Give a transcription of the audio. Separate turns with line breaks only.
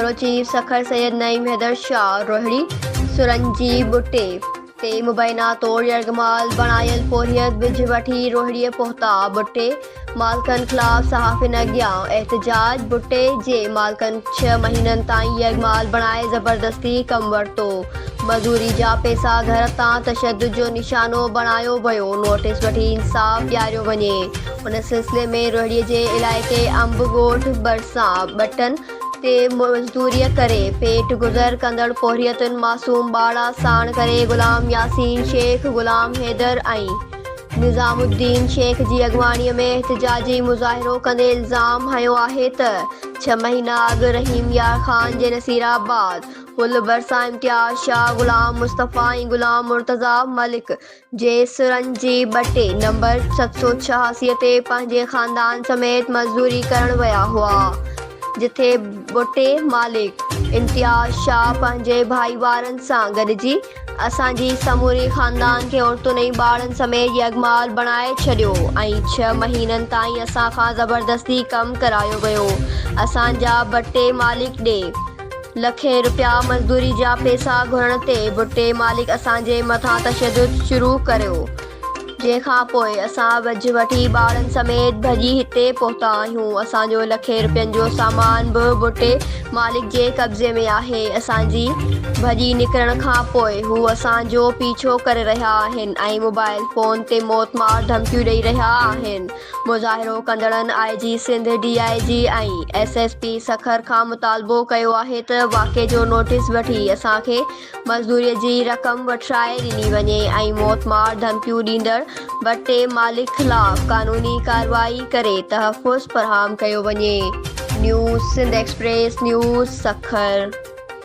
Bureau chief Sukkur Syed Naeem Haider Shah Rohri سرنجي ٻٽي تي مبينا طور يرغمال بڻايل پورهيت ٻج وٺي روهڙيء پهتا، ٻٽي مالڪن خلاف صحافين اڳيان احتجاج، ٻٽي جي مالڪن ڇهه مهينن تائين يرغمال بڻائي زبردستي ڪم ورتو، مزوري جا پئسا گهر تان تشدد جو نشانو بڻايو ويو، نوٽيس وٺي انصاف ڏياريو وڃي، ان سلسلي ۾ روهڙي جي علائقي انب ڳوٺ ڀرسان ٻٽن تي مزدوري ڪري پيٽ گذر ڪندڙ پورهيتن معصوم ٻارڙا ساڻ ڪري غلام ياسين شيخ، غلام حيدر ۽ نظام الدين شيخ جي اڳواڻي ۾ احتجاجي مظاهرو ڪندي الزام هنيو آهي ته ڇهه مهينا اڳ رحيم يار خان جي نصير آباد پل ڀرسان امتياز شاهه، غلام مصطفيٰ ۽ غلام مرتضيٰ ملڪ جي سرن جي ٻٽي نمبر 786 تي پنهنجي خاندان سميت مزدوري ڪرڻ ويا هئا، جٿي ٻٽي مالڪ امتياز شاهه پنهنجي ڀائيوارن سان گڏجي اسان جي سموري خاندان کي عورتن ۽ ٻارڙن سميت يرغمال بڻائي ڇڏيو ۽ ڇهه مهينن تائين اسان کان زبردستي ڪم ڪرايو ويو، اسان جا ٻٽي مالڪ ڏي. لکين رپيا مزدوري جا پيسا گهرڻ تي ڀٽي مالڪ اسان جي مٿان تشدد شروع ڪريو جنهن کان پوء اسان وجهه وٺي ٻارن سميت ڀڄي هتي پهتا آهيون اسان جو لکين رپين جو سامان به ڀٽي مالڪ جي قبضي ۾ آهي اسان جي ڀڄي نڪرڻ کان پوء هو اسان جو پيڇو ڪري رهيا آهن ۽ موبائل فون تي موتمار ڌمڪيون ڏئي رهيا آهن. مظاهرو ڪندڙن I G Sindh, D I G ۽ S S P Sukkur کان مطالبو ڪيو آهي ته واقعي جو نوٽيس وٺي اسان کي مزدوري جي رقم وٺرائي ڏني وڃي ۽ موتمار ڌمڪيون ڏيندڙ ڀٽي مالڪ خلاف قانوني ڪارروائي ڪري تحفظ فراهم ڪيو وڃي. News Sindh express news Sukkur.